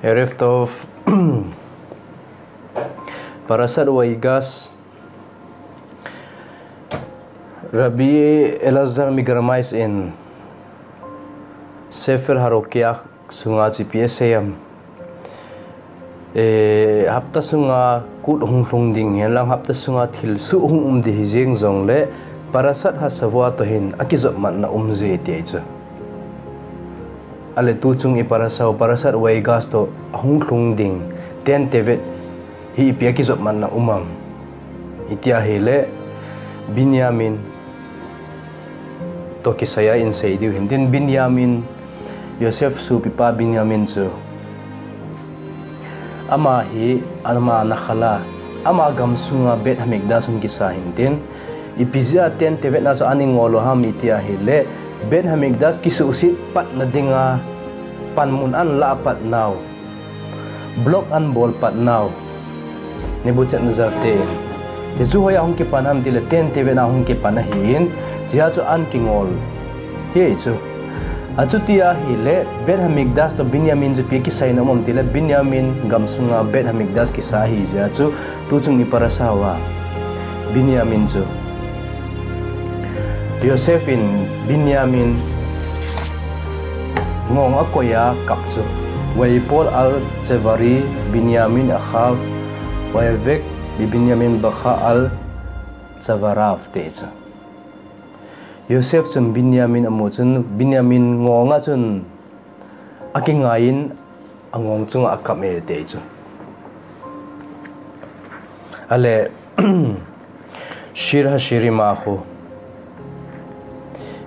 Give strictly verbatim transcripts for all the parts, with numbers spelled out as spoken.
ערב טוב. פרשת ויגש. רבי אלעזר מגרמאיז in ספר הרוקח sunga chu ipi asei em. Eh, hapta sunga kut hung lhung ding, hinlang hapta sunga thilsoh hung um ding hi jeng jongle, פרשת השבוע toh hin akijopmatna um ji ti chu. Ale tuchung i parasha u, פרשת ויגש toh hung lhung ding, ט' טבת hi ipi akijopmatna um am. Iti ahile, Binyamin toh kisai a isei diu hintin, Binyamin, Yosef sopipa Binyamin chu, ama hi, ama Nakhala, ama gamsunga Beit Hamikdash hung kisa hintin, ipi jeh a ט' טבת na chu ana ngol u ham iti ahile, Beit Hamikdash kisuhset patna dinga panmun ana lah patnau, block ana bol patnau, Nebuchadnezzar te in. Hichu hoiya hung kipan ham tile, ט' טבת na hung kipan ahin, hichea chu ana kingol hi chu. Achuti ahile, Beit Hamikdash toh Binyamin chu ipi kisaina um am tile, Binyamin gamsunga Beit Hamikdash kisa ahi jeh chu, tuchung i parasha uva Binyamin chu, Yosef in Binyamin ngong akoi a kap chu, ויפול על צווארי בנימין אחיו, ויבך בבנימין בכה על צוואריו ti chu. Yosef chun Binyamin amu chun, Binyamin ngong a chun akingaiyin angong chunga akap e ti chu. Ale, Shir HaShirim a khu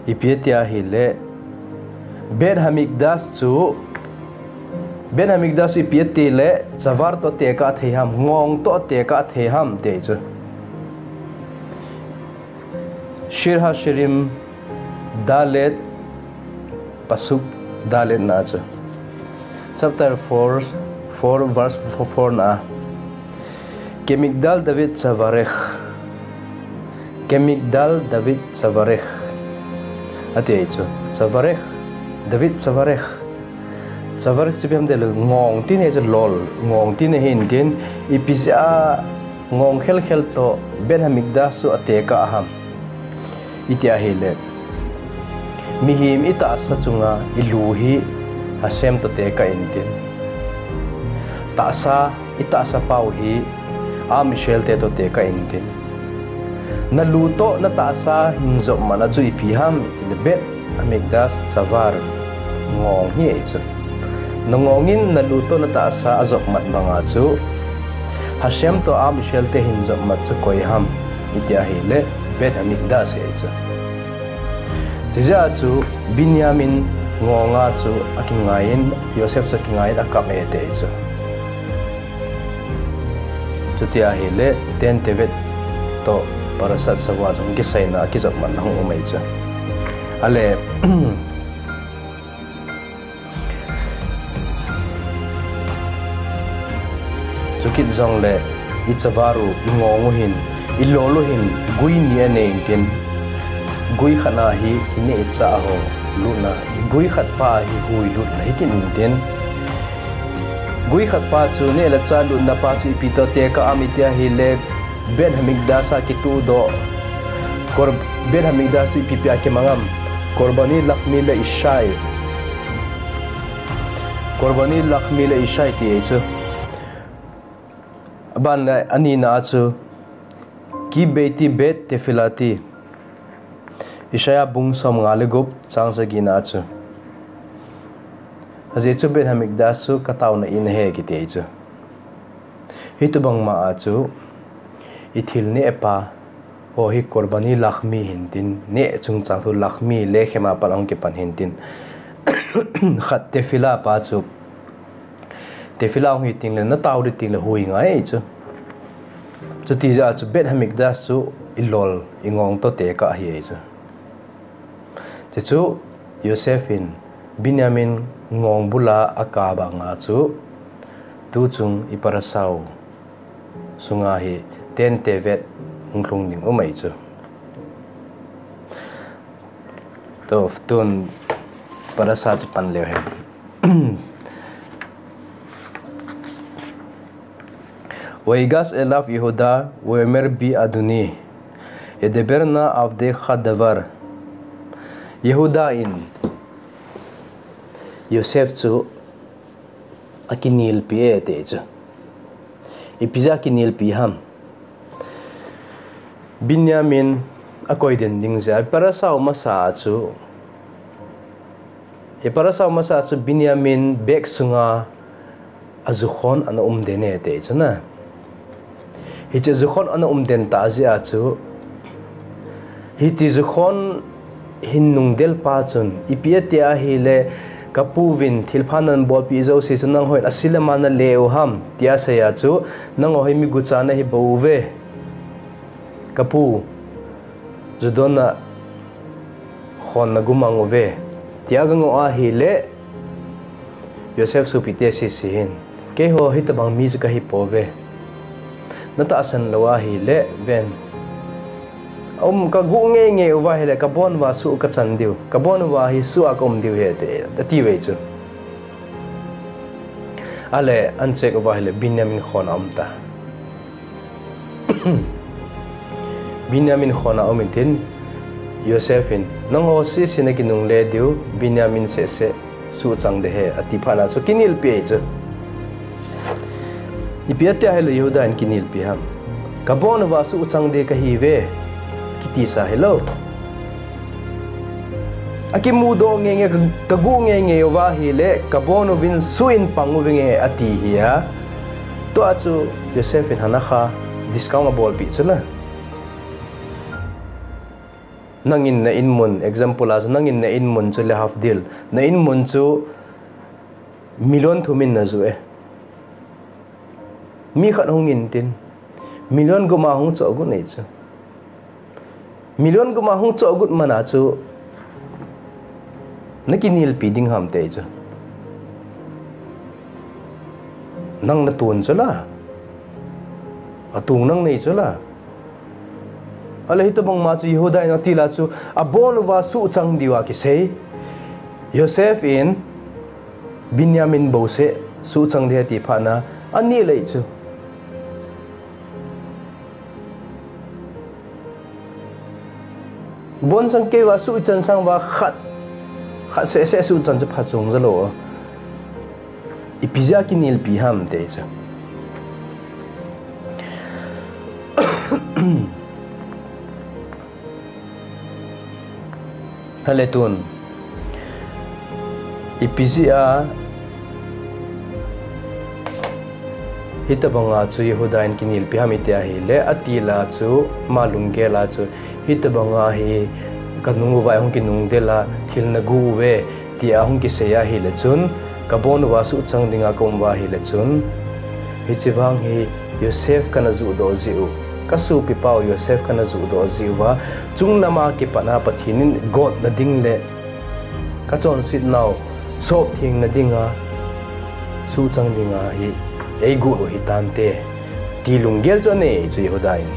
ipi ati ahile, Beit Hamikdash chu, Beit Hamikdash chu ipi atile, צוואר toh tekah thei ham, ngong toh tekah thei ham ti chu. Shir HaShirim ד' פסוק ד' na chu, chapter four, four verse four na, כמגדל דוד צווארך, כמגדל דוד צווארך ati chu, צווארך, דוד צווארך. צווארך chu ipi ham tile, ngong tina chu lol, ngong tina hintin, ipi jeh a ngong khelkhel toh Beit Hamikdash chu atekah ham iti ahile, mihem i tahsa chunga i lu hi Hashem toh tekah intin, tahsa, i tahsa pau hi Am Israel te toh tekah intin, na lu toh na tahsa hin jopmatna chu ipi ham itile, Beit Hamikdash צוואר, ngong hi ahi chu. Na ngong in na lu toh na tahsa ajopmat banga chu Hashem toh Am Israel te hin jopmat chu koi ham iti ahile, Beit Hamikdash ahi chu. Chujeh a chu Binyamin ngong a chu akingaiyin, Yosef chu akingaiyin akap e ti chu. Chuti ahile, ט' טבת toh פרשת השבוע chu hung kisaina, akijopmatna hung um ahi chu. Ale, chukit jongle, i צוואר u, i ngong u hin, i lol u hin gui ni anei intin, gui khat na hi i neh i chah ho lutna, gui khat pa hi hui lutna hi kit intin, gui khat pa chu neh le chah lutna pa chu ipi toh tekah ham iti ahile, Beit Hamikdash a kituhdoh, Kor-, Beit Hamikdash chu ipi ipi a kimang am, קורבני לחמי לאשה, קורבני לחמי לאשה ti ahi chu. Aban le anina a chu, כי ביתי בית תפילתי, Isaiah bung somnga le gup chang sagi na chu, ajeh chu Beit Hamikdash chu kataona in ahi kiti ahi chu. Hitobang ma a chu, i thil neh pa ho hi קורבני לחמי hintin, neh chungchang thu, לחמי, לחם a pat ahung kipan hintin, khat תפילה pa chu, תפילה hung hi tengle, na tao ding tengle hui ngai ahi chu. Chuti jeh a chu Beit Hamikdash chu i lol, i ngong toh tekah ahi ahi chu. Chuchu Yosef in Binyamin ngong bula akap banga chu, tuchung i parasha u sunga hi ט' טבת hung lhung ding um ahi chu. Toh, tun parasha chu pan leu hen. ויגש אליו יהודה, ויאמר בי אדוני, אדבר נא עבדך דבר. יהודה in Yosef chu akinelpi e ti chu. Ipi jeh a kinelpi ham? Binyamin akoiden ding jeh a, parasau masa chu, e parasau masa chu Binyamin bag sunga ajukhon ana um den e ti chu na. Hiche jukhon ana um den tah jeh a chu, hiche jukhon hin nungdel pa chun, ipi ati ahile, kapu vin thilpha nabolpi jouse chu nangho in asi le ma nale u ham, tia asei a chu, nangho hi mi gucha nahi bou ve. Kapu, ju donna khon nagu mang uve, tia aga ngoh ahile, Yosef sopite sese hin, keiho hitobang mi chu kahi pouve. Natahsan lou ahile, ven. Um, kaguh ngeingei uva ahile, kabon uva suh kachan diu. Kabon uva hi suh a kaum diu ahi, ati uve chu. Ale, ahin check uva ahile, Binyamin khon a aum ta. Binyamin khon a aum intin, Yosef in, nangho sese nakinungle diu, Binyamin sese suhchang ding ahi, ati phat a chu kinelpi e chu. Ipi ati ahile Yehuda in kinelpi ham? Kabon uva suhchang ding kahiuve, kitisa hilou. Akimudoh ngeingei, ka, kaguh ngeingei uva ahile, kabon uvin suh in pang uvinge ati hi a. Tua chu Yosef in Hannah kha discount abolpi chu la. Nangin na inmun, example a chu nangin na inmun chu le half deal. Na inmun chu million thum in najoh e. Mi khat hung intin, million gup a hung choh got nei chu. Million gup a hung choh got man a chu, nakinelpi ding ham ti chu. Nang natong chu la. Atong nang nei chu la. Ale hitobang ma chu Yehuda in ati la chu, abon uva suhchang diu akisei. Yosef in Binyamin bouseh suhchang ding ati phat a, aneh lei chu. Bonchang kei uva suhchan sang uva khat, khat seh seh suhchan chu phachom jalou. Ipi jeh a kinelpi ham ti chu. Hale tun. Ipi jeh a hitobang a chu Yehuda in kinelpi ham iti ahile, ati la chu, ama lunggel a chu, hitobang a hi kanung uva hung kinungdel a, thil nagu uve, tia hung kisei ahile chun, kabon uva suhchang dinga kaum uva ahile chun, hiche vang hi Yosef kana juhdoh jeh u, kasopipau Yosef kana juhdoh jeh uva, chungnama kipat a Pathen in gotna ding le, kachonsetnau sopthengna dinga, suhchang dinga hi, eigot u hitante, ti lunggel chu anei chu Yehuda in.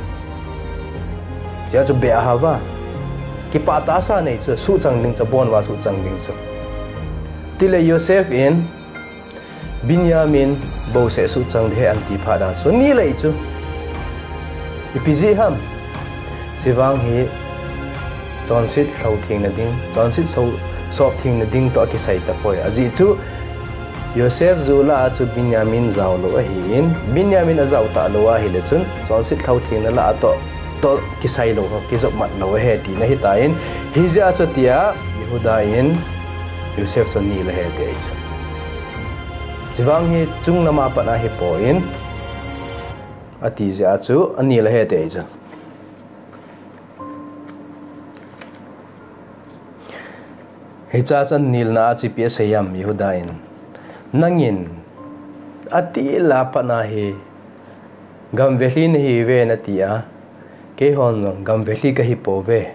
Chea chu beh ahava, kipah tahsa nei chu, suhchang ding chu, abon uva suhchang ding chu. Tile Yosef in, Binyamin bouseh suhchang ding ahi ati phat a chu, aneh lei chu. Ipi jeh ham? Chuvang hi chonset lhou thengna ding, chonset so, sop thengna ding toh akisei tapoi. Ajeh chu Yosef juh lah a chu Binyamin jaolou ahin, Binyamin ajao talou ahile chun, chonset lhou thengna lah a toh, toh kisei lou, kijop mat lou ahi tina ahitan, hijeh a chu tia Yehuda in Yosef chu aneh lou ahi ati chu. Chuvang hi chungnama pat ahipoi, ati jeh a chu aneh lou ahi ati chu. Hichea chu anelna a chu ipi asei ham Yehuda in. Nangin, ati la pat a hi, gamvelhi nahiuve nati a, keihon jong gamvelhi kahipouve.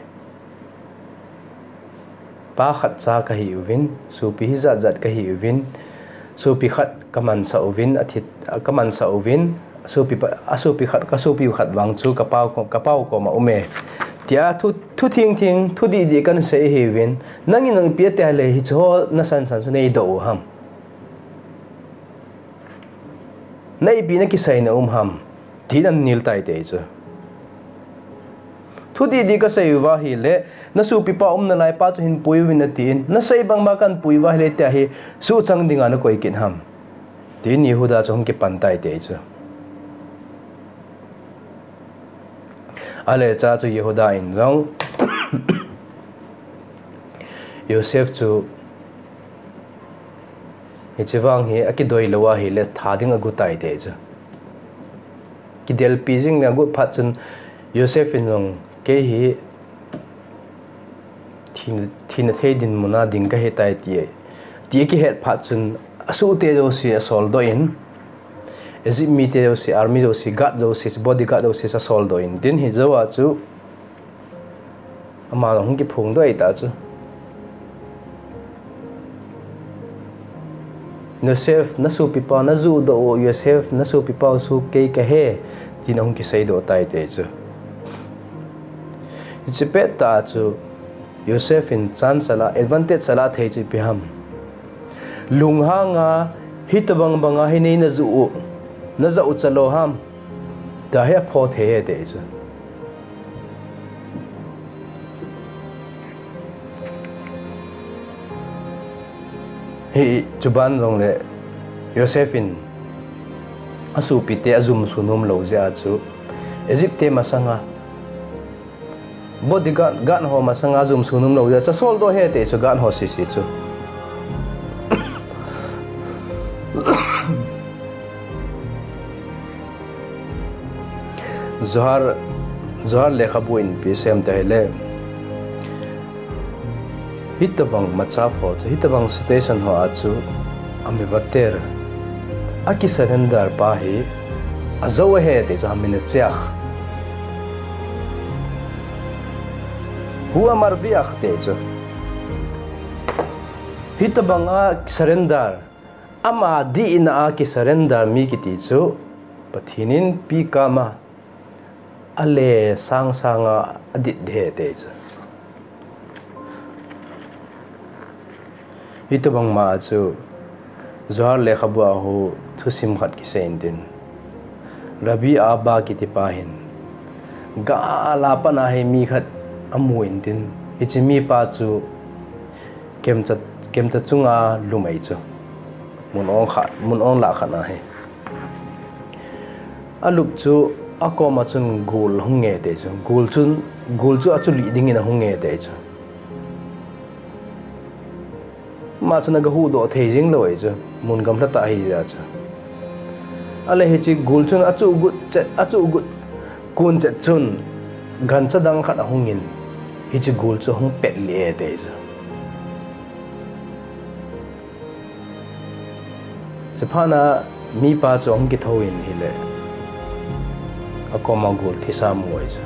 Pa khat cha kahiuvin, sopi hijat jat kahiuvin, sopi khat kamansah uvin, athi, kamansah uvin, sopi pa, asopi khat, kasopi khat vang chu kapau ko, kapau koma aume. Tia thu, thu thengtheng, thu dihdih kahin sei ahiuvin, nangin jong ipi ati ahile hicheho nasansan chu neidoh u ham? Na ipi nakiseina um ham? Tin anil tai te chu. Thudih dih kasei uva ahile, nasopipa umna laipa chu hin pui uvin atin, nasei bangma kahin pui uva ahile tia hi, suhchang dinga nakoi kit ham. Tin Yehuda chu hung kipan tai te chu. Ahile cha chu Yehuda in jong Yosef chu hiche vang hi akidoi lou ahile tha ding agu tai te chu. Kidelpi jing agu phat chun Yosef in jong kei hi thina, thina thei dinmuna ding kahi tai ti, ti akihet phat chun asuhte jouse asoldoh in, Egypt mite jouse, army jouse, guard jouse, bodyguard jouse asoldoh in, tin hijou a chu ama hung kiphongdoh ta chu. Yosef, nasopipa najuhdoh u, Yosef, nasopipa u chu kei kahi, tin ahung kiseidoh tai te chu. Hiche pettah chu Yosef in chance ala, advantage ala thei chu ipi ham. Lunghanga hitobang banga hi nei najuh u, najah u chalou ham, tia hi aphoh thei e te chu. Hichu ban jongle Yosef in asopite ajumso nom lou jeh a chu Egypt te masanga bodyguard, guard ho masanga jumso nom lou jeh a chu asoldoh e te chu, guard ho sese chu. Zohar, Zohar lekhabu in ipi asei em ti ahile, hitobang matzav ho chu, hitobang situation ho a chu, amivater, akisurrender pa hi ajou ahi ti chu, המנצח הוא המרוויח ti chu. Hitobang a surrender, ama dihna a kisurrender mi kiti chu Pathen in pi kama ale sang sanga adit ding ahi ti chu. Hitobang ma chu Zohar lekhabu a hi thusim khat kisei intin, Rabbi Abba kiti pa hin gal a pat a hi mi khat amu intin, hiche mipa chu kemcha, kemcha chunga lum ahi chu. Mun ong khat, mun ong lah khat a hi. Alup chu akoma chun gul ahung nge ti chu. Gul chun, gul chu achulih dingin ahung nge ti chu. Ama chun aga huhdoh thei jing lou ahi chu. Mun gamla tah ahi jeh chu. Ale hiche gul chun achuh got chet, achuh got kon chet chun gancha dang khat ahungin, hiche gul chu ahung pet lih e ti chu. Chuphat a mipa chu ahung kithou in ahile, akoma gul thisa amu ahi chu.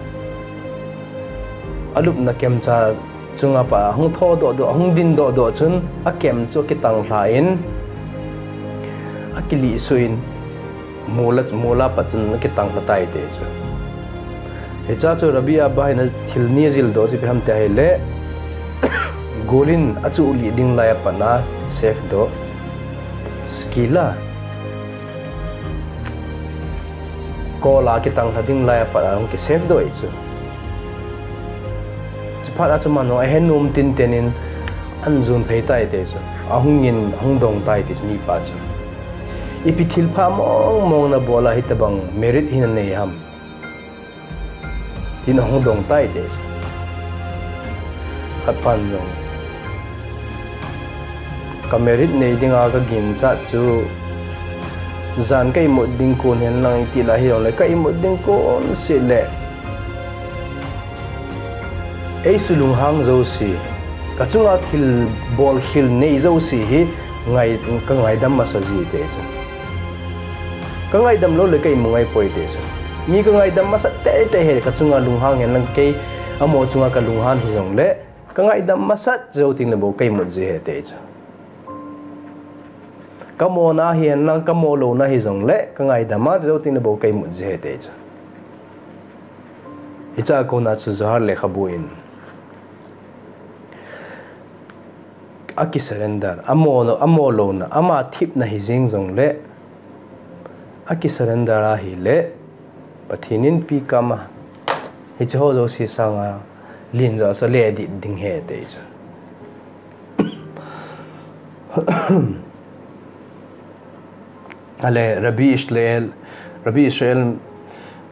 Alupna kemcha chunga pat ahung thou doh doh, ahung ding doh doh chun akem chu akitang lha in, akilih suh in, mol a, mol a pat chun akitang lha tai ti chu. Hiche chu Rabbi Abba hin thil ni ajil doh chu ipi ham ti ahile, gul in achuh lih ding lai a pat a save doh, skila, kol a kitang lha ding lai a pat a ahung ki save doh ahi chu. Chuphat a chu aman jong ahe nom tinten in ahin jon phei tai ti chu. Ahungin, ahung dong tai ti chu mipa chu. Ipi thilpha mong mong nabol a hitobang merit hi nanei ham, tin ahung dong tai ti chu. Khat pan jong, ka merit nei dinga ka ginchat chu, jan ka imut ding kon hen lang iti lai hijongle, ka imut ding kon seh le, eisu lunghang jouse, ka chunga thil bolkhel nei jouse hi ngai, ka ngaidam masa ji ti chu. Ka ngaidam lou le ka imu ngai poi ti chu. Mi ka ngaidam masat teitei hi ka chunga lunghang hen lang, kei amaho chunga ka lunghang hijongle, ka ngaidam masat jou tengle bou ka imut ji ahi ti chu. Ka mona hi hen lang, ka mo louna hijongle, ka ngaidam masat jou tengle bou ka imut ji ahi ti chu. Hiche a kona chu Zohar lekhabu in aki surrender, amo, amo louna, ama thepna hi jing jongle, aki surrender ahile, Pathen in pi kama, hiche ho jouse sanga len jo chu le ding ding ahi ti chu. Ale Rabbi Israel, Rabbi Israel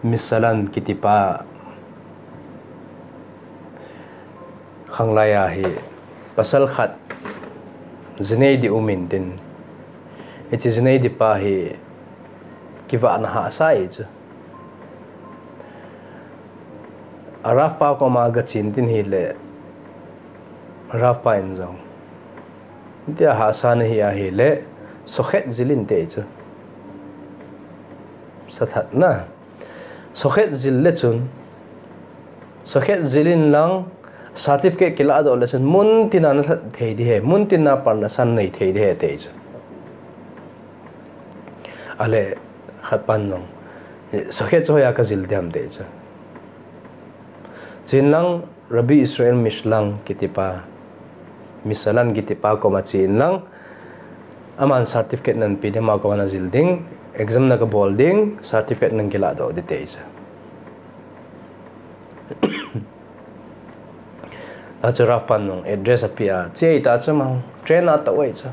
Misalan kitipa khanglai a hi pasal khat Zineidi um intin, hiche Zineidi pa hi kivahna hahsa ahi chu. A Rav pa koma gache intin ahile, Rav pa in jong, itia hahsa nahi ahile, sokhet jil in ti chu. Sathatna. Sokhet jil le chun, sokhet jil in lang, certificate kiladoh le chun, muntina nathat thei ding ahi, muntina parnasa nei thei ding ahi ti chu. Ale, khat pan jong, sokhet chu hoiya kajil ding ham ti chu. Chen lang, Rabbi Israel Mislang kitipa, Misalan kitipa koma chen lang, aman certificate nahin pe ding, ama koma najil ding, exam nagabol ding, certificate nahin kiladoh ding ti chu. Achu Rav pan jong address apeh a, che ta chu ama, train a tou ahi chu.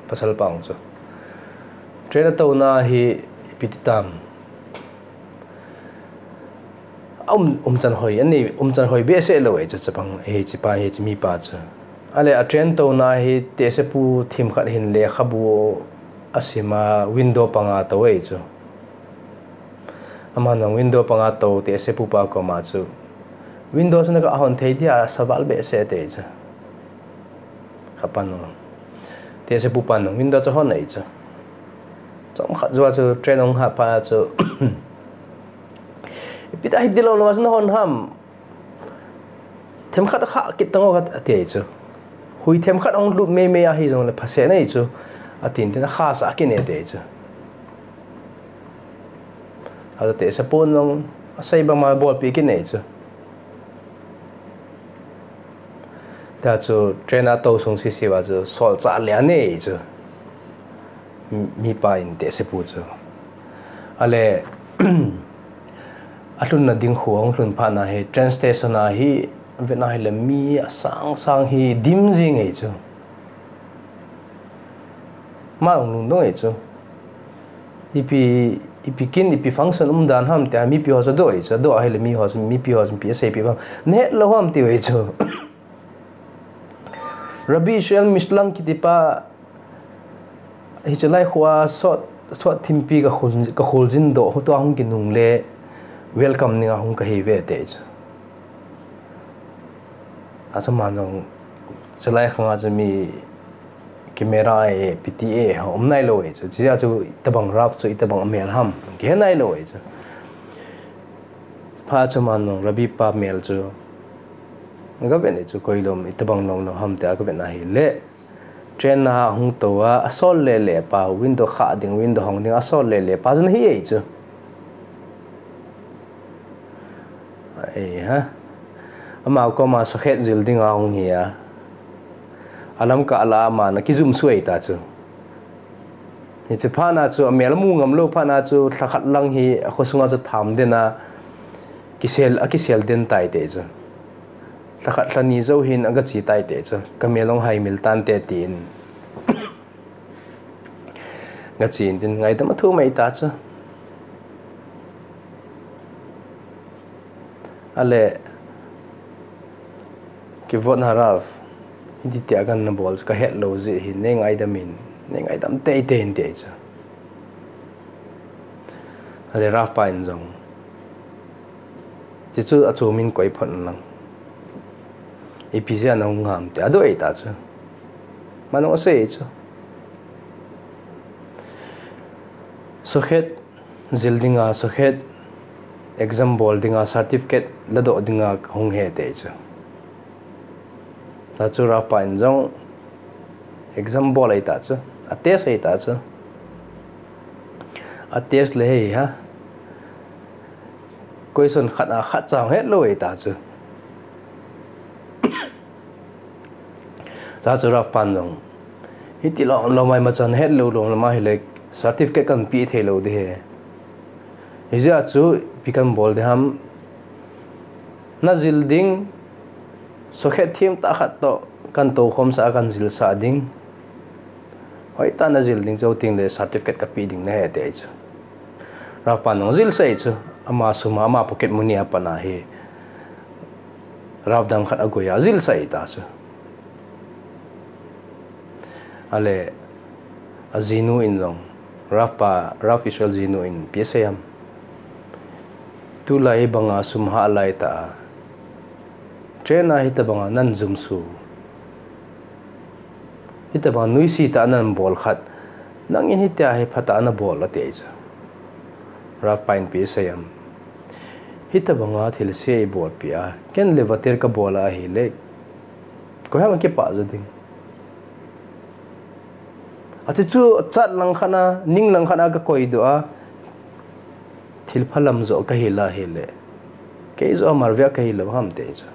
Pasal pa chu. Train a touna hi ipi ti tam. Um, umchan hoi, ani umchan hoi behseh lou ahi chu, chapang, hichepa, hiche mipa chu. Ale a train touna hi tehsepu themkhat hin lekhabu asim a window panga tou ahi chu. Aman jong window panga tou tehsepu pa koma chu, window chu naga hon thei dia, asa val behseh ti chu. Khat pan jong, tehsepu pan jong window chu hon ahi chu. Chomkhat jou a chu train ahung hat phat a chu, ipi ti hi dilou lou a chu nahon ham. Themkhat khah kit tang o ati ahi chu. Hui themkhat ahung lut mei mei ahi jongle phaseh nahi chu, atin tin akhah sah kit e ti ahi chu. Achu tehsepun jong asei bang ma bolpeh kit e ti ahi chu. Tia chu train a tou sung sese uva chu solchah le ane ahi chu. Mipa in tehsepu chu. Ale, alhunna ding khu ahung lhun phat na hi, train station a hi, vet na hile mi asang sang hi dim jing ahi chu. Ama ahung lungdong ahi chu. Ipi, ipi kin, ipi function um dan ham tia, mipi ho chu adoh ahi chu, adoh ahile mi ho chu, mipi ho chu ipi asei peh ham. Nahet lou ham tiu ahi chu. Rabbi Israel Mislang kitipa, hiche lai khoa sot, sot thimpi ka khul, ka khul jin doh, tua hung kinung le, welcome ninga hung kahi ve ti ahi chu. Achu ama jong, chulai khanga chu mi camera e, P T A, um nailou ahi chu. Chujeh chu itobang Rav chu, itobang amel ham, kihe nailou ahi chu. Phat chu ama jong, Rabbi pa mel chu, gavet e chu, koi lom, itobang lom lou ham tia gavet na hile. Train a hung tou a, asol le le pa, window khah ding, window hong ding, asol le le pa, chu nahi ahi chu. Ei ha. Ama koma sokhet jil dinga hung hi a. Alam kah la ama ana kijum suh ahi ta chu. Hiche phat na chu, amel amu ngam lou phat na chu, lhakhat lang hi, akhosunga chu tham den a, kisel, akisel den tai ti ahi chu. Lhakhat lhani jou hin agache tai ti ahi chu. Kamel ahung haimil tante tin. Gache intin ngaidam athum ahi ta chu. Ale, Kivod Harav, hiti tia kana bol chu kahet lou jeh hin, nei ngaidam in, nei ngaidam teitei in ti ahi chu. Ale Rav pa in jong, chuchu achom in koi phot lang. Ipi jeh a nahung ham tia adoh ahi ta chu. Ama jong asei chu. Sokhet jil dinga, sokhet exam bol dinga, certificate ladoh dinga kahung ahi ti ahi chu. Tia chu Rav pa in jong exam bol ahi ta chu, a test ahi ta chu. A test le hei ha. Question khat a khat cha hung het lou ahi ta chu. Tia chu Rav pan jong, hiti lom lom a imacha nahet lou lom lom ahile certificate kahin pe thei lou ding ahi. Hijeh a chu ipi kan bol ding ham, na jil ding, sokhet thim tah khat toh kan toukhomsah a kan jilsah ding. Hoitah na jil ding chu, chuteng le certificate ka pe ding nahi ati chu. Ralph pan jong jilsah e chu, ama sum a, ama pocket money a pat a hi Ralph dang khat agoi a jilsah e ta chu. Ale, ajinu in jong, Ralph pa, Ralph Israel jinu in ipi asei ham. Tulai banga sum hah lai tah a, train a hitobanga nan jumsu, hitobanga nuisat a nan bol khat, nangin hitia hi phatah a na bol ati chu. Ralph pa in ipi asei ham. Hitobanga thilse eibolpeh a, ken le Vater ka bol a ahile, koiham a kipah jo ding. Ati chu chat lang khat a, ning lang khat a ka koidoh a, thil phalam jo ka hil a ahile, kei jo a malvia ka hilou ham ati chu.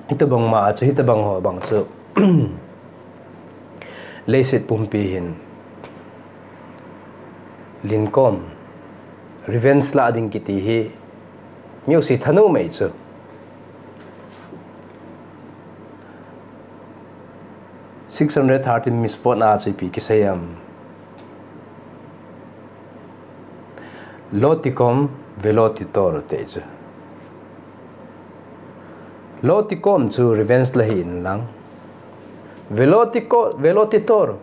Hitobang ma a chu, hitobang ho bang chu, leiset pumpi hin, linkom, revenge la ding kiti hi, mi jouse thanom e chu. Six hundred thirteen misvot a chu ipi kisei ham. Lo tikom, velo titor ati chu. Lo tikom chu revenge la hih in lang. Velo tiko-, velo titor.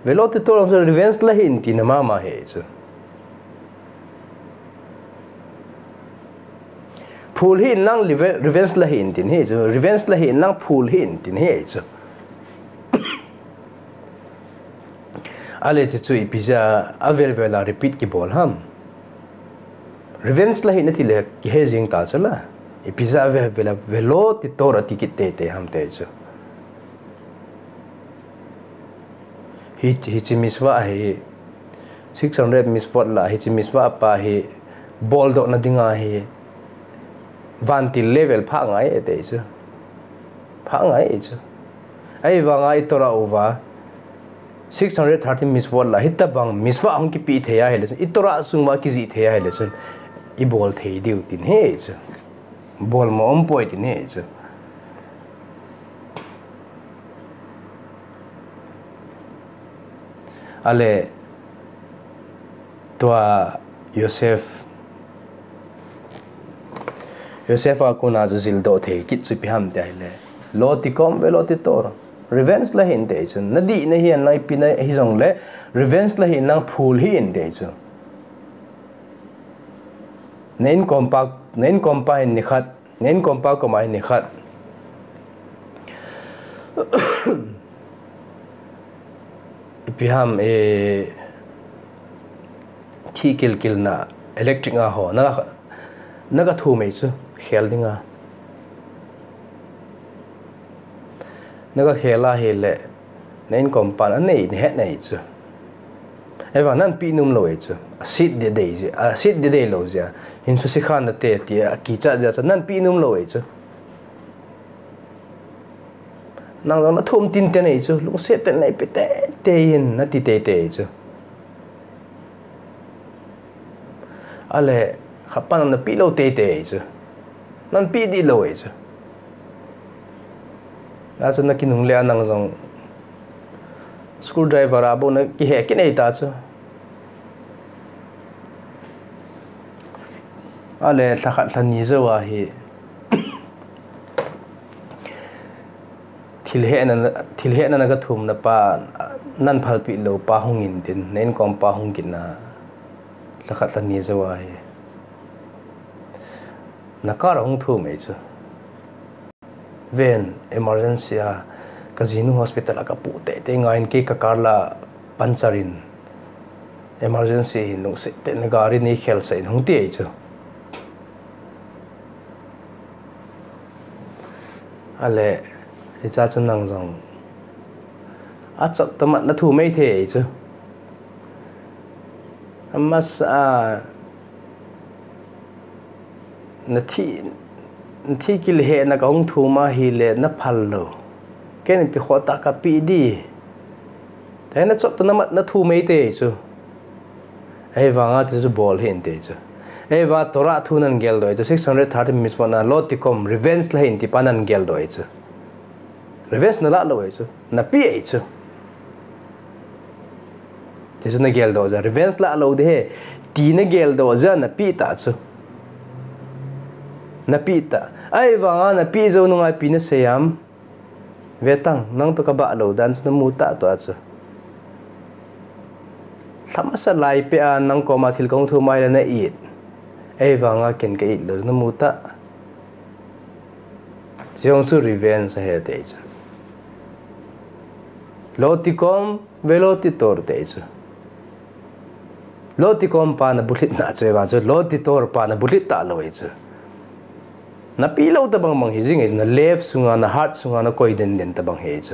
Velo titor chu revenge la hih in tina mama ahi chu. Phul hih in lang reve-, revenge la hih in tin ahi chu. Revenge la hih in lang phul hih in tin ahi chu. Ale chu chu ipi jeh a avel vel a repeat kibol ham. Revenge la hih in ati le kihe jing ta chu la. Ipi jeh a avel vel a velo titor ati kit teitei ham ati chu. Hi, hiche misvah hi, six hundred misvot la, hiche misvah pa hi, boldoh na dinga hi, vantil level phah ngai ati chu. Phah ngai chu. Ahivanga i Torah uva, six hundred thirteen misvot la, hitobang misvah hung kipe thei ahile chun, i Torah sung uva kijih thei ahile chun, i bol thei diu tin ahi chu. Bolmo umpoi tin ahi chu. Ale, tua Joseph, Joseph a kona chu jildoh thei kit chu ipi ham tia ahile, lo tikom, velo titor. Revenge la hih in ati chu. Na dih na hi in lang ipi na hijongle, revenge la hih in lang phul hih in ati chu. Na inkompa, na inkompa hin nikhat, na inkompa koma hin nikhat, ipi ham, eh, thi kilkilna, electric a ho, na, na gathum e chu, khel dinga. Na gakhel ahile, na inkompan anei, na het nai chu. Ahivang nan peh nom lou e chu. Asit deh deh jeh, asit deh deh lou jeh a. Hin susi khan nate tia kichat jeh a chu nan peh nom lou e chu. Nang jong na thum tin te nei chu, lungset tah in nei pe teitei in nati teitei chu. Ale, khapan na peh lou teitei chu. Nan peh dih lou e chu. Achu na kinungle a nang jong screwdriver a bou na kihe kinei ta chu. Ale, lhakhat lhani jou a hi, thil hehna, thil hehna na gathum na pa, nan phalpeh lou pa hung in tin, na inkompa hung kit na, lhakhat lhani jou a hi, na car hung thum e chu. Ven, emergency a, ka jinu hospital a kapu teitei ngai in kei ka car la puncture in, emergency hin lungset tah in gari nei khelsah in hung ti e chu. Ale, hiche chu nang jong achot tah mat na thum e thei chu. Amasa a, na thi, na thi kilhehna ka hung thum ahile na phal lou. Ken ipi khoh tah kape ding. Tena chop tah namat na thu mai te chu. Ahivanga ti chu bol hih in te chu. Ahivanga Torah thu nan geldoh chu. Six hundred thirty mitzvot na lo tikom revenge la hih in ti pa nan geldoh chu. Revenge na la lou chu. Na pe chu. Ti chu na geldoh ja. Revenge la lou ding ahi. Ti na geldoh ja na pe ta chu. Na pe ta. Ahivanga na pe jou nunga ipi na sei am. Ve tang, nang toh ka bah lou dan chu na mu ta tua chu. Lha masa lai peh a nang koma thil kong thum ahile na it. Ahivanga ken ka it lou na mu ta. Jong chu revenge ahi te chu. Lo tikom, ve lo titor te chu. Lo tikom pa na bulhit na chu, ahivang chu lo titor pa na bulhit ta lou chu. Na pe lou tabang bang hi jing e, na left sunga, na heart sunga, na koi den den tabang hi chu.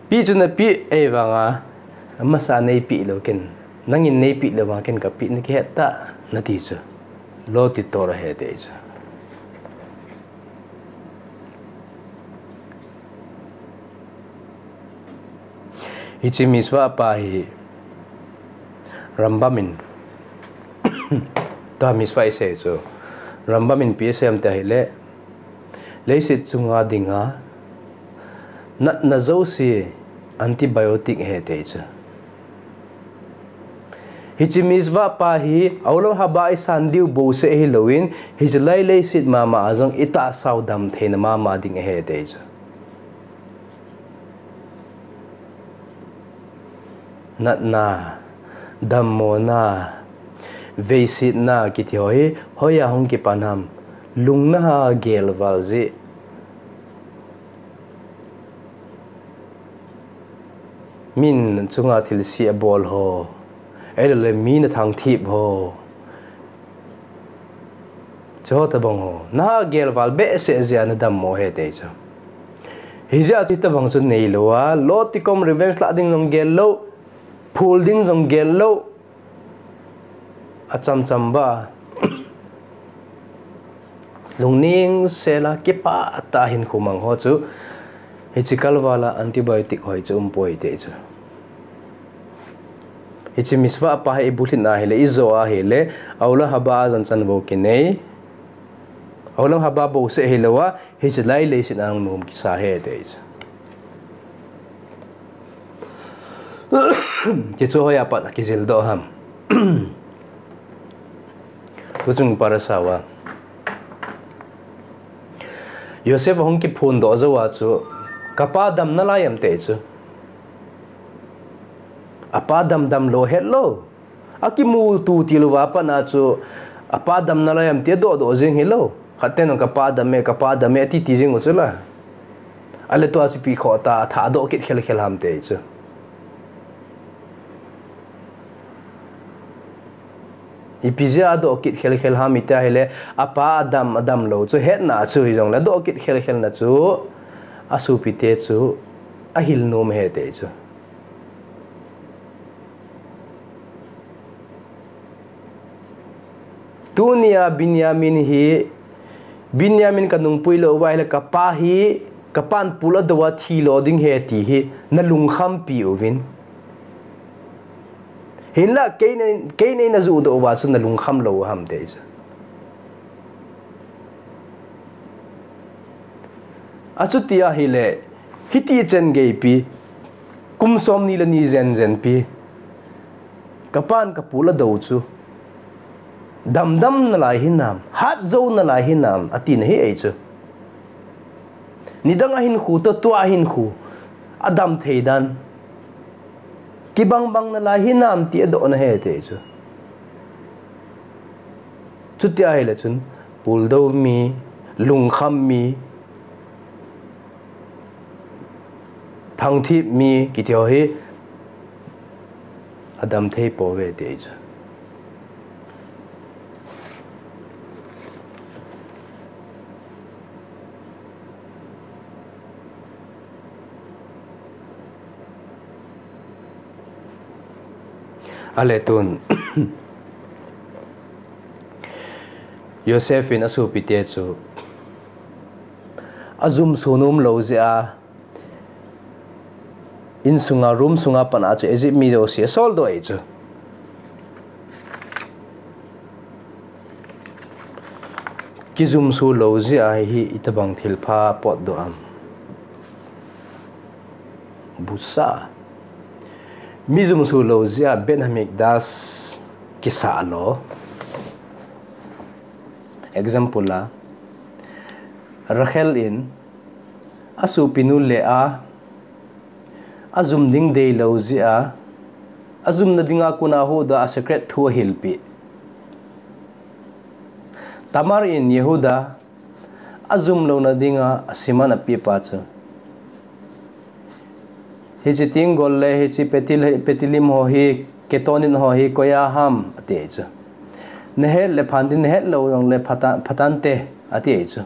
Pe chu na pe, ahivanga, masa nei pe lou ken. Nangin nei pe lou vang ken ka pe na kihet ta, na ti chu. Lo titor ahi te chu. Hiche mitzvah pa hi Rambam in, ta mitzvah isei chu, Rambam in ipi asei em ti ahile, leiset chunga dinga natna jouse antibiotic ahi ti chu. Hiche mitzvah pa hi olam haba isan diu bouseh ahilouvin, hiche lai leiset mama a jong itahsa u damtheina mama ding ahi ti chu. Natna, dammona, veisetna kiti ho hi hoiya hung kipan ham, lungna ha gelval jeh. Min chunga thilse abol ho, ahilouleh mi na thangthip ho. Chuho tabang ho. Na gelval behseh jeh a na dammo ahi ti chu. Hijeh a chu hitabang chu neilou a, lo tikom revenge la ding jong gel lou, phul ding jong gel lou. Achamcham ba. Lungning sela kipah tah a hinkho mang ho chu. Hiche kalval a antibiotic hoi chu umpoi ti chu. Hiche mitzvah pa hi ibulhit na ahile, ijo ahile, olam haba a jong chan bou kinei. Olam haba bouseh hilou a, hiche lai leiset a hung nom kisa ahi ti chu. Ti chu hoiya pat a kijildoh ham. Tuchung parasha uva. Yosef ahung kiphondoh jou a chu, kapa dam nalai em ti chu. Apa dam damlou hetlou. Akimuto tilouva pat a chu, apa dam nalai em ti adohdoh jing hilou. Khat ten kapa dam e, kapa dam e, ati ti jing u chu la. Ahile tua chu ipi khoh tah a adoh kit khelkhel ham ti chu. Ipi jeh a adoh kit khelkhel ham iti ahile, apa adam, adamlou chu hetna chu hijongle adoh kit khelkhelna chu asopite chu ahil nom ahi ti chu. Tunia Binyamin hi, Binyamin kanungpui lou uva ahile kapa hi, kapan pul adou a thilo ding ahi ti hi nalungkhampi uvin. Hinla kei nei, kei nei najuhdoh uva chu nalungkham lou u ham ti chu. Achuti ahile, hiti chan geipi, kum somni le ni jenjenpi, kapan kapul adou chu, damdam nalai hinam, hatjou nalai hinam, atina ahi chu. Nidang a hinkho toh tua hinkho, adam thei dan, kibangbang nalai hinam ti adohna ahi ti chu. Chuti ahile chun, puldou mi, lungkham mi, thangthip mi, kiti ho hi, adam thei pouve ti chu. Ahile tun, Yosef in asopite chu, ajumso nom lou jeh a, insunga, room sunga pat a chu Egypt mi jouse asol doh ahi chu. Kijumso lou jeh a hi itobang thilpha potdoh am. Busa. Mi jumso lou jeh a Beit Hamikdash kisah lou. Example a, Rachel in asopinu le a, ajum ding deilou jeh a, ajumna dinga kona Yehuda a secret thu ahilpeh. Tamar in Yehuda ajum louna dinga asiman apeh pa chu. Hiche tenggol le hiche petil, petilim ho hi, ketonit ho hi koiya ham ati ahi chu. Nahet le phan tin, nahet lou jongle phatan, phatante ati ahi chu.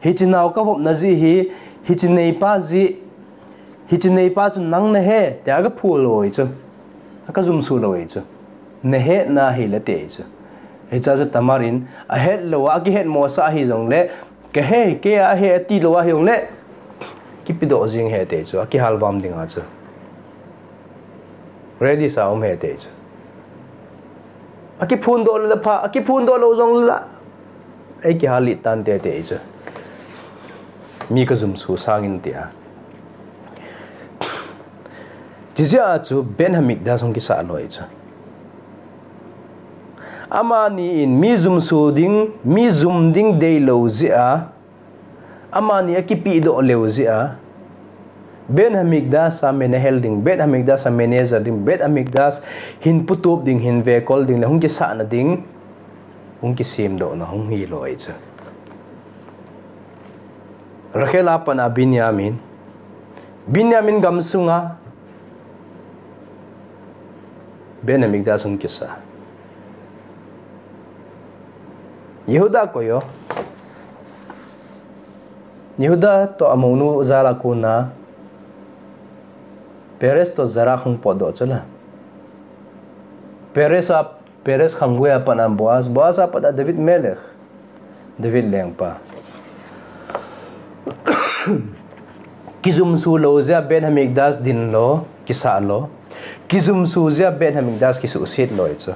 Hiche nao kavopna jeh hi, hiche neipa jeh, hiche neipa chu nang nahi, tia kaphul lou ahi chu. Akajumso lou ahi chu. Nahetna ahile ati ahi chu. Hichea chu Tamar in ahet lou a, akihet mosah ahi jongle, kahe, kei a ahe ati lou ahi jongle, kipedoh jing ahi ati ahi chu, akihalvam dinga chu. Ready sa um ahi ati ahi chu. Akiphondoh le pha, akiphondoh lou jongle la, eikihal lih tante ati ahi chu. Mi kajumso sangin tia. Chujeh a chu Beit Hamikdash hung kisah lou ahi chu. Amani in mi jumso ding, mi jum ding deilou jeh a, amani akipehdoh lou jeh a, Beit Hamikdash a menahel ding, Beit Hamikdash a manager ding, Beit Hamikdash hin putup ding, hin vekol ding le hung kisahna ding, hung kisemdohna hung hilou ahi chu. Rachel a pat a Binyamin, Binyamin gamsunga Beit Hamikdash hung kisah. Yehuda koi o. Yehuda toh amounu jal a kona Perez toh Zerah hung potdoh chu la. Perez a, Perez khanggui a pat a Boaz, Boaz a pat a David Melech. David lengpa. Kijumso lou jeh a Beit Hamikdash din lou, kisah lou. Kijumso jeh a Beit Hamikdash kisuhset lou ahi chu.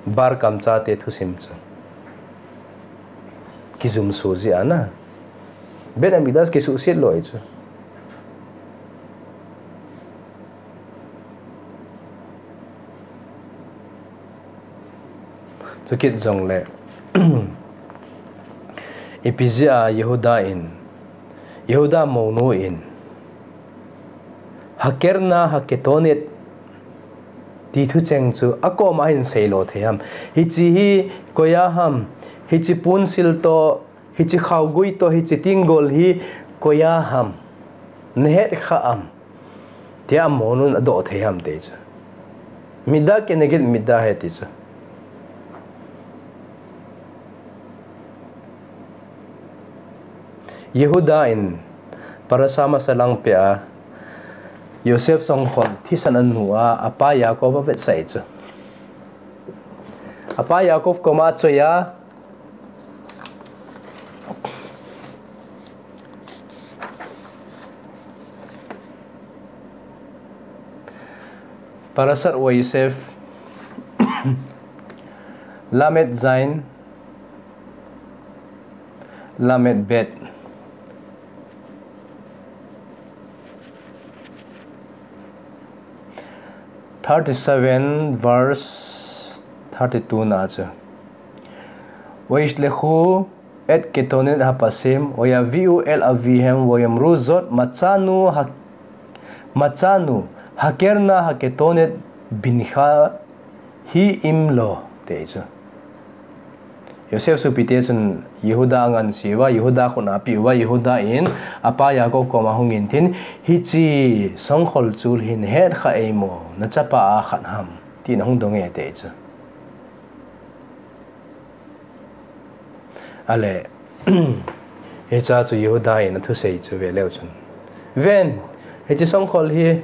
Bar Kamtza te thusim chu. Kijumso jeh a na. Beit Hamikdash kisuhset lou ahi chu. Chukit jongle, ipi jeh a Yehuda in, Yehuda mounu in, Hakerna haketonet ti thucheng chu akoma hin seilou thei ham? Hiche hi koiya ham? Hiche ponsil toh, hiche khaogui toh, hiche tenggol hi koiya ham? Nahet kha am? Tia amounun adoh thei ham ati chu. Midda keneged midda ahi ati chu. Yehuda in parasha masa lang peh a Yosef songkhol thisan anu a, apa Yaakov avetsah ahi chu. Apa Yaakov koma achoi a, Parashat Vayishev, Lamed Zayin, Lamed Bet. Thirty-seven verse thirty-two na chu. Vayishlekhu et ketonet hapasim, vayaviu el avihem, vayomru zot matsanu ha-, matsanu hakerna haketonet bincha hi im lo, ati chu. Yosef sopite chun Yehuda angansea, Yehuda khut a apeh uva, Yehuda in apa Yaakov koma hungin tin, hiche songkhol chul hi nahet kha em, nachapa a khat ham, tin ahung dong e, ati chu. Ale, hichea chu Yehuda in athusei chu veleu chun, ven, hiche songkhol hi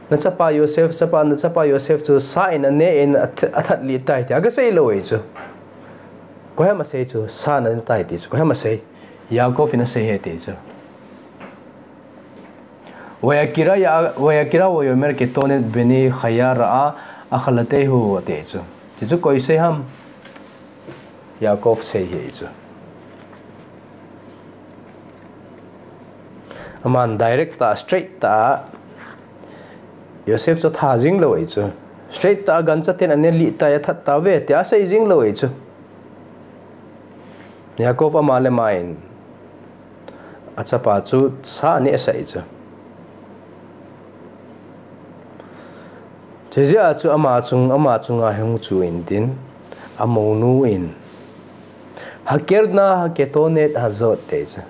nachapa Yosef, chapa, nachapa Yosef chu sa in ane in ath-, athat lih tai, tia kasei lou ahi chu. Koiham asei chu, sa na tai ti chu, koiham asei. Yaakov in asei ahi ti chu. Vayakira ya, vayakira vayomer ketonet beni chaya ra'a achalatehu ti chu. Ti chu koi sei ham? Yaakov sei ahi chu. Aman direct ta, straight ta, Yosef chu atha jing lou ahi chu. Straight ta, gancha ten aneh lih ta, athat tauve, tia asei jing lou ahi chu. Yaakov ama le ama in achapa chu sa aneh sah ahi chu. Chujeh a chu ama chung, ama chunga hung chu intin, amounu in, Hakerna haketonet hazot ti chu.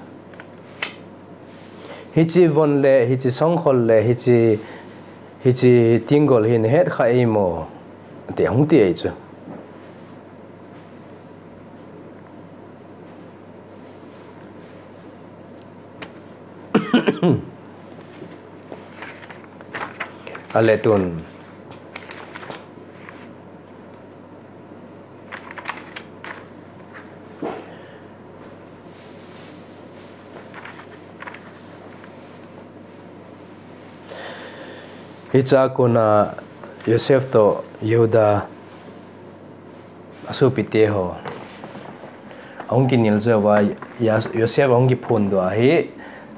Hiche von le, hiche songkhol le, hiche, hiche tenggol hi nahet kha em? Ti hung ti ahi chu. Ale tun. Hiche a kona Yosef toh Yehuda asopite ho ahung kinel jou uva, Yosef ahung kiphondoh ahi.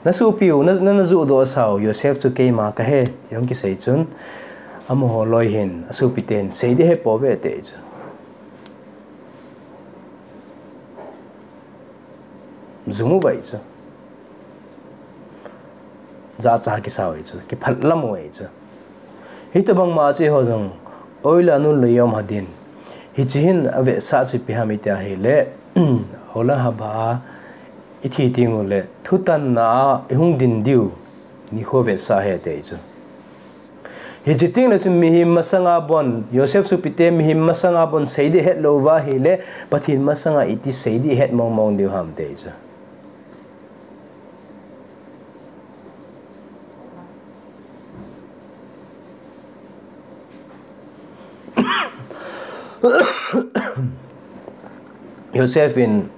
Nasopiu, na, na, najohdoh sau Yosef chu keima kahi, ti ahung kisei chun, amaho loi hin, asopite hin, sei ding ahipouve ti chu. Jum uva ahi chu. Jachat kisa u ahi chu, kiphatlam u ahi chu. Hitobang ma chu eiho jong, oilanu leyom hadin. Hiche hin avetsah chu ipi ham iti ahile, hola haba, ithi tengule, thutanna a ihung din diu, nikho vetsah ahi ti ahi chu. Hiche tengle chun mihem masanga bon, Yosef sopite mihem masanga bon sei ding ahet lou uva ahile, Pathen masanga iti sei ding ahet mong mong diu ham ti ahi chu. Yosef in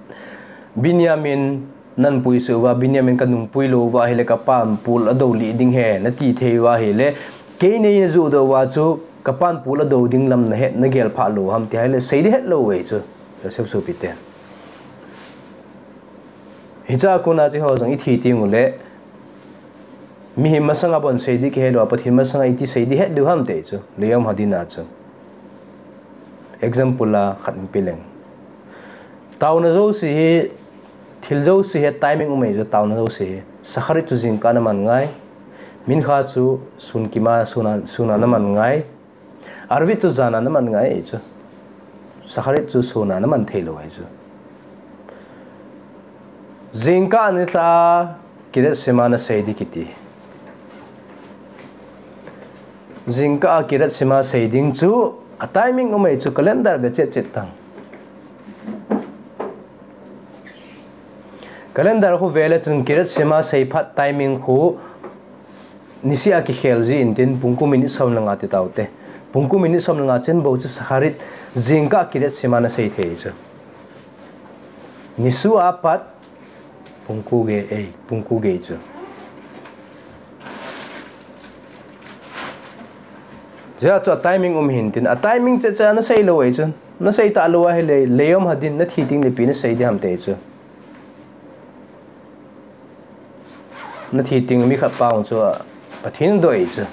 Benjamin nanpui suh uva, Benjamin kanungpui lou uva ahile kapan pol adou lih ding ahi, nati thei uva ahile, kei nei najohdoh uva chu kapan pol adou ding lam nahet, nagel phah lou ham ti ahile, sei ding ahet lou u ahi chu, Yosef sopite. Hiche a kona chu eiho jong ithi tengule, mihem masanga bon sei ding kihe lou a, Pathen masanga iti sei ding ahet diu ham ti ahi chu, leyom hadin a chu. Example a khat ipi leng. Taona jouse hi, thil jouse hi timing um ahi chu, taona jouse hi. Shacharit chu jingkah a naman ngai. Mincha chu sun kima, sun a, sun a naman ngai. Arvit chu jan a naman ngai ahi chu. Shacharit chu sun a naman thei lou ahi chu. Jingkah a nilhah a Kiryat Shema nasei ding kiti. Jingkah a Kiryat Shema sei ding chu a timing um ahi chu, calendar ve chet chet tang. Calendar khu vele chun Kiryat Shema sei phat timing khu nisih a kikhel ji intin pungku minute som le nga ti taute. Pungku minute som le nga chen bou chu Shacharit, jingkah Kiryat Shema nasei thei chu. Nisuh a pat pungku gei, ei, pungku gei chu. Jia chu a timing um hintin, a timing chet chet a nasei lou ahi chu. Nasei talou ahile, leyom hadin, nathi tengle ipi nasei ding ham ti ahi chu. Nathi teng mi khat pa hung chu, Pathen in adoh ahi chu.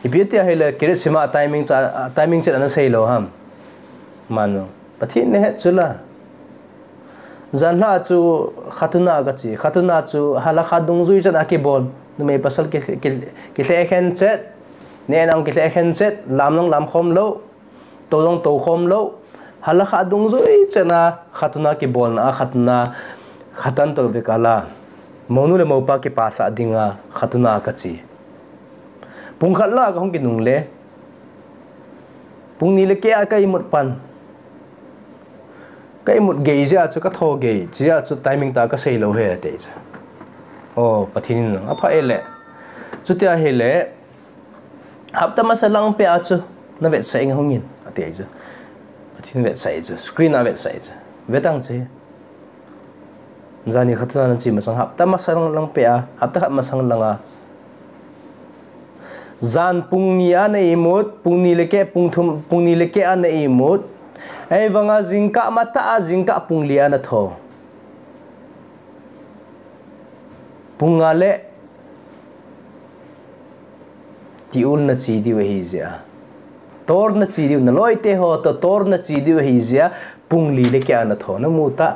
Ipi tia ahile, Kiryat Shema a timing cha, a timing chet a nasei lou ham. Manu, Pathen in ahet chu la. Janhi chu khatuna kache, khatuna chu halakha dungjui chan a kibol. Numei pasal ki, ki, kilhekhen chet, neh nang kilhekhen chet, lam nang lam khom lou. Tou jong tou khom lou. Halakha dungjui chan a khatuna kibolna a khatuna khatan toh vekal a. Mounu le moupa kipah lhah dinga khatuna kache. Pung khat lah a kahung kinungle. Pung ni le keh a ka imut pan. Ka imut gei jeh a chu ka tho gei, jeh a chu timing tah a ka sei lou ahi ti chu. O, Pathen in apha e le. Chuti ahile, Hapta masa lang peh a chu, na vetsah inge hung in, ati chu. Pathen vetsah chu, screen a vetsah chu. Vetang che. Jani khat na chi masang hapta masang lang pe a, hapta khat masang lang a. Jan pung ni a na imut, pung ni le keh, pung thum, pung ni le keh a na imut. Ei vanga jingkah mata a, jingkah pung li a na tho. Pung nga le ti ul na chi diu ahi jia. Tor na chi diu, na loi te ho to tor na chi diu ahi jia, pung li le keh a na tho na mu ta.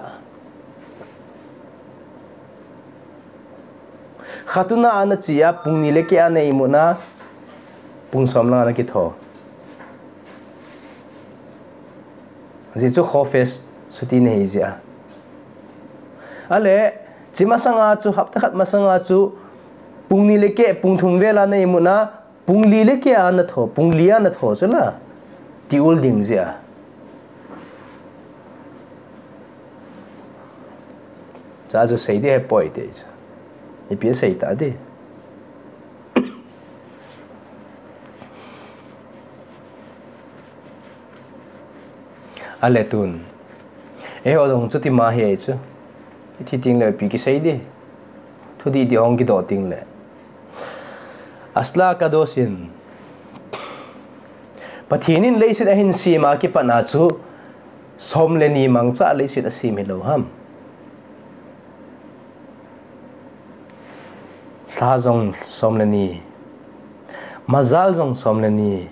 Khat na a na chi a, pung ni le keh a na imut na, pung som lang a na kitho. Ji chu kho fes suti na hi jia. Ale, chi masang a chu, hapta khat masang a chu, pung ni le keh, pung thum vel a na imut na, pung li le keh a na tho, pung li a na tho chu la. Ti ul ding jia. Cha chu sei di he poi te chu. Ipi sei ta di. Ale tun. Eiho jong chuti ma hi chu. Ithi ting le pi kisei di. Thu di di hong kido ting le. Asla kadosin. Pathen in leiset ahin sem a kipat na chu som le ni mangcha leiset asem hi lo ham. Lha jong som le ni. Majal jong som le ni.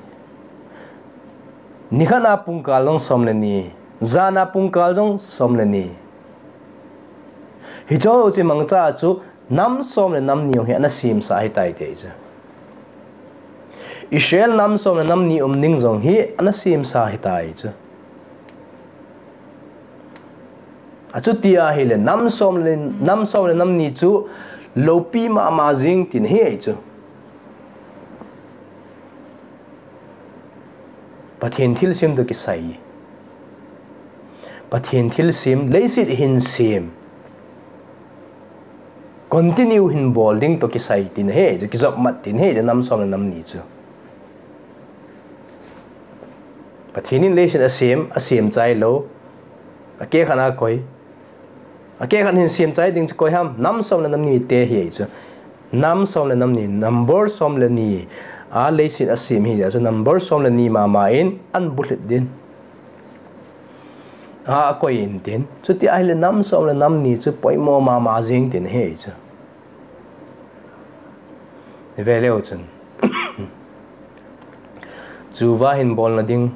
Nikhat a pungkal jong som le ni. Jan a pungkal jong som le ni. Hicho chi mangcha chu nam som le nam ni jong hi ana sem sa hi tai te chu. Israel nam som le nam ni um ning jong hi ana sem sa hi tai chu. Achuti ahile nam som le, nam som le nam ni chu lopi mama jing tin hi ei chu. Pathen thilsem to kisai. Pathen thilsem, leiset hin sem. Continue hin bol ding to kisai tin hi chu, kijop mat tin hi chu nam som le nam ni chu. Pathen in leiset asem, asem chai lo. Akeh khat a koi. Akeh khat hin sem chai ding chu koi ham, nam som le nam ni te hi chu. Nam som le nam ni, number som le ni. A leiset asem hi chu number som le ni mama in an bulhit din. A, akoi in tin. Chuti ahile nam som le nam ni chu poimo mama jing tin hi chu. Ve leu chun. Chuva hin bol na ding.